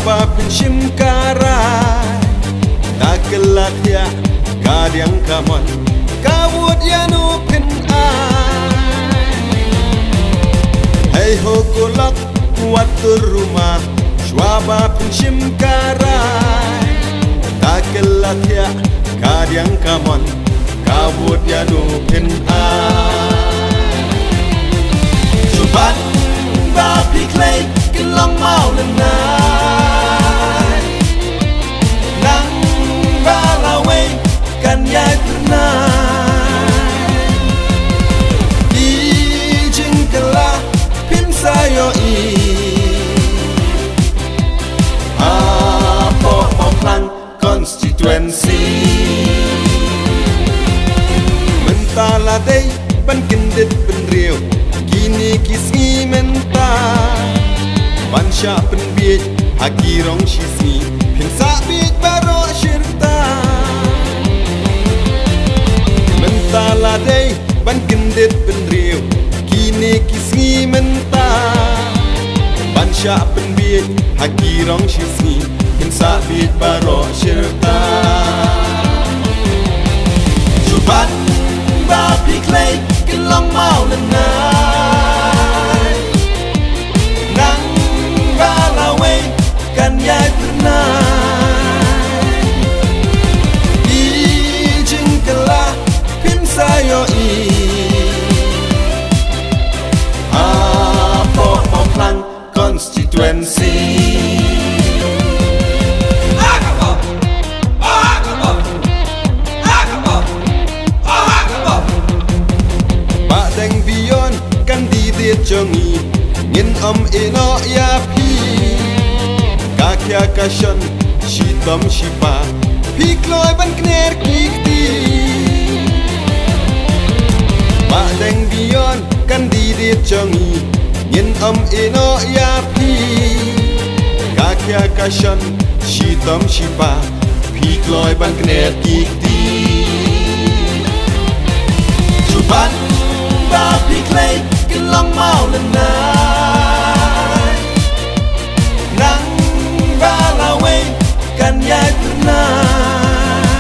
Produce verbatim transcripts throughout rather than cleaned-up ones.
Ba phin shim ka rai, ta kylla thiah ka diang ka mon, ka vote ïa no phin ai. Hei ho ko lok wat tur ruma, shuwa ba phin shim ka rai, ta kylla thiah ka diang ka mon, ka vote ïa no phin ai. Shu ban ba phi khlei kin long maw lynnai. Nang ba lawei kan ïai pyrnai. I jingkylla phim sa ïohi. Hapoh Mawphlang constituency. Mynta la dei ban kyndit bynriew kine ki sngi mynta, ban shah pynbiej ha ki rong shi sngi, phin sa biej baroh shirta. Mynta la dei ban kyndit bynriew kine ki sngi mynta, ban shah pynbiej ha ki rong shi sngi, phin sa biej baroh shirta. Shu ban ba phi khlei kin long maw lynnai. Nang ba lawei kan ïai pyrnai. I jingkylla phim sa ïohi. Hapoh Mawphlang constituency. Bah Deng Beyond candidate jong ngi, ngin ym ïehnoh ïa phi. Ka khia ka shon shitom shipa, phi kloi ban kner ki kti. Bah Deng Beyond candidate jong ngi, ngin ym ïehnoh ïa phi. Ka khia ka shon shitom shipa, phi kloi ban kner ki kti. Shu ban ba phi khlei kin long maw lynnai. Nang ba lawei kan ïai pyrnai.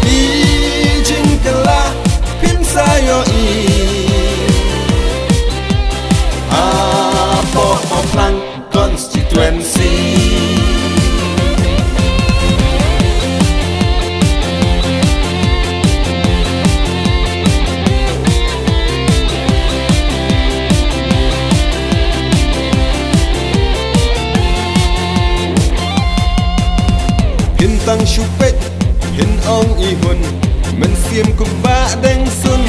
I jingkylla phim sa ïohi. Hapoh Mawphlang constituency. Phin tang shu peit, phin ong i hun, mynsiem kum Bah Deng Sun.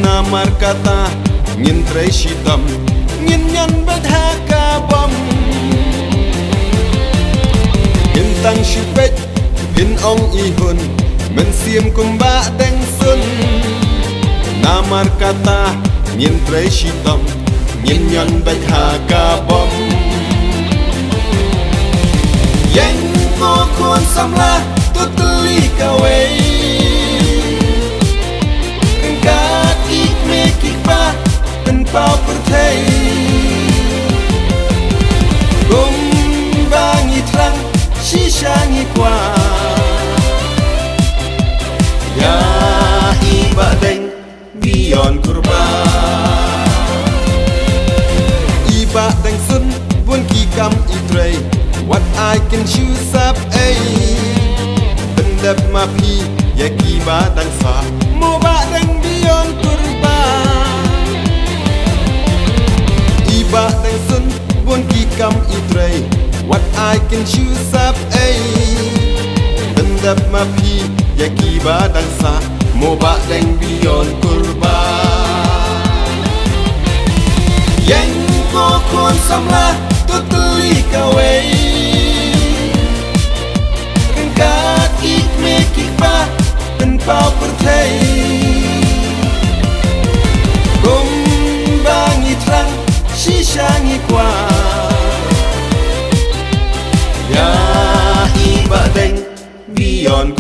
Namar kata ngin trei shitom, ngin ñion beit ha ka bom. Phin tang shu peit, phin ong i hun, mynsiem kum Bah Deng Sun. Namar kata ngin trei shitom, ngin ñion beit ha ka bom. Ïeng ko khun samla, to tylli kawei. Ryngkat ki kmie ki kpa, pynpaw pyrthei. Kumba ngi thrang shisha ngi kwah ïa i Bah Deng Beyond Kurbah. I Bah Deng Sun bun ki kam i trei, wat ai kin shu sap ei. Pyndep ma phi ïa kiba dang sah, mo Bah Deng Beyond Kurbah. I Bah Deng Sun bun ki kam i trei, wat ai kin shu sap ei. Pyndep ma phi ïa kiba dang sah, mo Bah Deng Beyond Kurbah. Ïeng ko khun samla, to tylli kawei. Ryngkat ki kmie ki kpa, pynpaw pyrthei. Kumba ngi thrang shisha ngi kwah ïa i Bah Deng Beyond